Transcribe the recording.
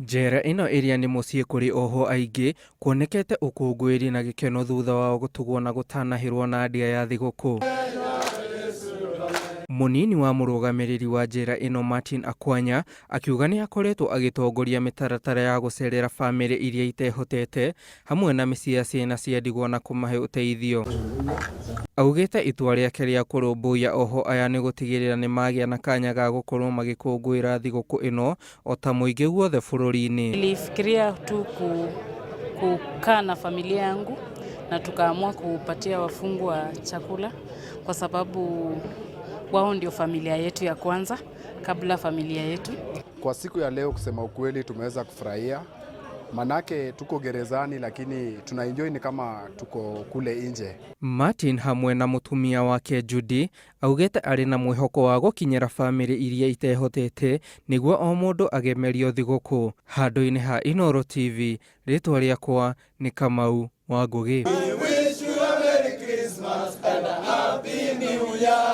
Njera ĩno ĩrĩa nĩ mũciĩ kũrĩ ohwo aingĩ, kuonekete ũkũngũĩri na gĩkeno thutha wao gũtugwo na gũtanahĩrwo na ndĩa ya thigũkũ. Mũnini wa mũrũgamĩrĩri wa njera ĩno Martin Akwanya akiuga nĩ akoretwo agĩtongoria mĩtaratara ya gũcerera bamĩrĩ iria itehotete hamwe na mĩciĩ ya ciana cia ndigwa na kũmahe ũteithio. Augĩte itua rĩake rĩa kũrũmbũiya ohwo aya nĩ gũtigĩrĩra nĩ magĩa na kanya ga gũkorwo magĩkũngũĩra thigũkũ ĩno o ta mũingĩ guothe bũrũri-inĩ. Nilifikiria tu kukaa na familia yangu na tukaamua kupatia wafungwa chakula kwa sababu wao ndio familia yetu ya kwanza kabla familia yetu. Kwa siku ya leo, kusema ukweli, tumeweza kufurahia manake tuko gerezani, lakini tuna enjoy ni kama tuko kule nje. Martin hamwe na mũtumia wake Judy augĩte arĩ na mwĩhoko wa gũkinyĩra bamĩrĩ iria itehotete nĩguo o mũndũ agemerio thigũkũ. Handũ-inĩ ha Inooro TV, rĩtwa rĩakwa nĩ Kamau wa Ngũgĩ.